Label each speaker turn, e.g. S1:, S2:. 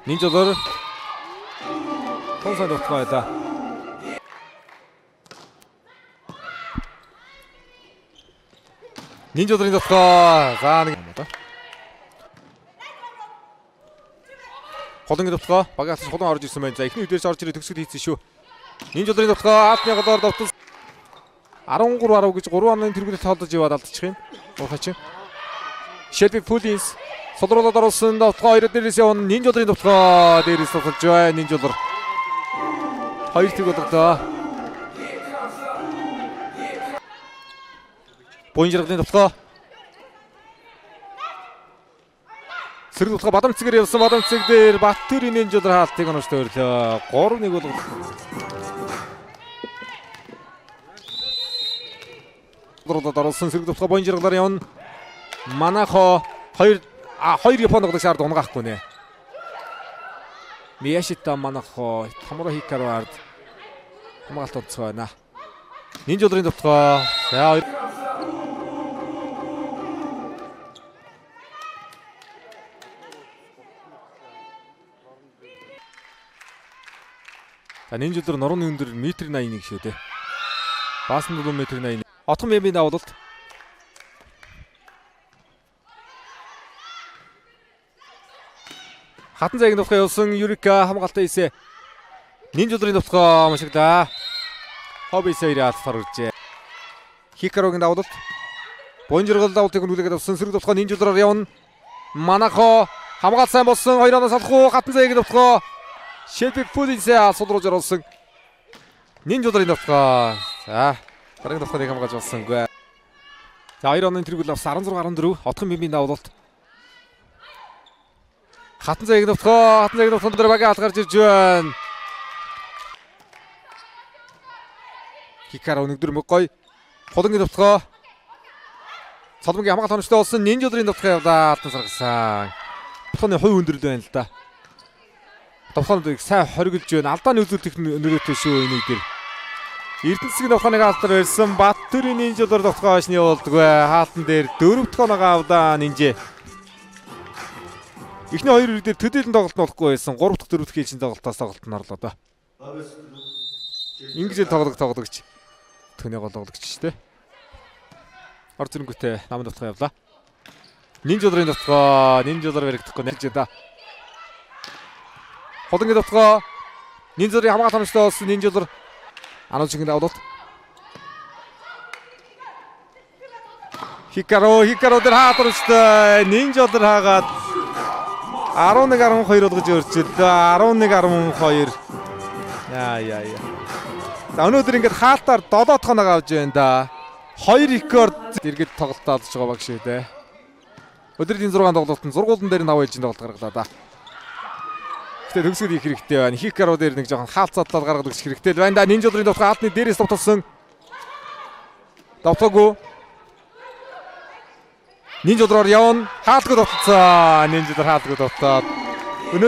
S1: Нинжолор 통산 довтгоо байлаа. Нинжолрын довтгоо. За нэг юм да. Холонгийн довтгоо. Багийн алс холон орж ирсэн байна. За эхний үдээс орж ирээ төгсгөл хийсэн шүү. Нинжолрын довтгоо аалтны голоор довтол 13-10 гэж 3 онны тэргүүлэлт тоолдож яваад алдчих юм. Уухач. Шелби Пулинс сулруулаад оруулсан довтгоо хоёр дээрээс явна. Нинжолрын довтгоо дээрээс тулж байна. Нинжолор 2-1 болголоо. Буян жаргалын довтгоо. Сэрэг довтгоо Бадамцэгээр явсан. Бадамцэг дээр Баттүрийн Нинжолор хаалтыг оновч тойрлоо. 3-1 болголоо. Сулруулаад оруулсан сэрэг довтгоо буян жаргалаар явна. Манахо хоёр Япон тоглогч ард унгаахгүй нэ. Мияшита Манахо Тамура Хикару ард хамгаалалт онцгой байна. Нинжолрын довтгоо. За За Нинжолор нурууны өндөр 1.81 шүү дээ. Баасан 4 метр 81. Отхон Бямбийн давуулалт. Хатан зайг довтгоо явуулсан Юрика хамгаалтаа хийсэ. Нинжолрын довтгоо мушигдаа. Хобби саяр алт оржээ. Хикаругийн давуулалт. Буян жаргал давуултыг хүлээгээд авсан. Сэрэг довтгоо Нинжолроор явна. Манахо хамгаалт сайн болсон. Хоёр оноос алахгүй. Хатан зайг довтгоо. Шелби Пулинсээ сулруулж оруулсан. Нинжолрын довтгоо. За дараагийн довтгооныг хамгаалж болсонгүй. За 2 онны тэргүүл авсан 16-14. Отхон Бямбийн давуулалт. Хатан зайг довтгоо. Хатан зайг довтгоон дээр багийн алт гарч ирж байна. Хикару өнөгдөр мөг гоё. Хулангийн довтгоо. Цолмогийн хамгаалт оновчтой болсон. Нинжолрын довтгоо явлаа. Алтан саргасан. Довтгооны хувь өндөрлөл байна л да. Довтгоонуудыг сайн хоригдж байна. Алдааны үзүүлэлт нөрөөтэй шүү энэ үе дээр. Эрдэнэсгийн довтгооныг алтар барьсан. Баттүрийн Нинжолор довтгоо хойш нь явуулдаггүй. Хаалтан дээр 4 дахь оноогоо авлаа Нинжээ. Эхний хоёр үе дээр төдийлөн тоглолт нь болохгүй байсан. 3 дахь 4 дахь ээлжийн тоглолтоос тоглолт нь орлоо доо. Ингэж л тоглогч. Төнөө гол тоглогч шүү дээ. Ор зөрөнгөтэй намын довтгоо явлаа. Нинжолрын довтгоо. Нинжолор баригдахгүй нэлж да. Холонгийн довтгоо. Нинжолрын хамгаалалт оновчтой болсон. Нинжолор Ануучгийн давуулалт. Хикару дээр хаат оровчтой. Нинжолор хаагаад 11-12 болгож өөрчилдөө. 11-12. Яа. За өнөөдөр ингээд хаалтаар 7 дахь оноо авч байна да. 2 рекорд дэргэд тоглолтоо алдж байгаа баг шүү дээ. Өдрийн 6 тоглолтод 6 дээр 5 ээлжийн тоглолт гаргалаа да. Гэтэ төгсгөл хийх хэрэгтэй байна. Хикару дээр нэг жоохон хаалт задлал гаргадаг хэрэгтэй л байна да. Нинжолрын довтгоо хаалтны дээрээс довтолсон. Довтоогүй. Нинжолроор явна. Хаалтгүй довтолцоо. Нинжолор хаалтгүй довтоод. Өнөөдөр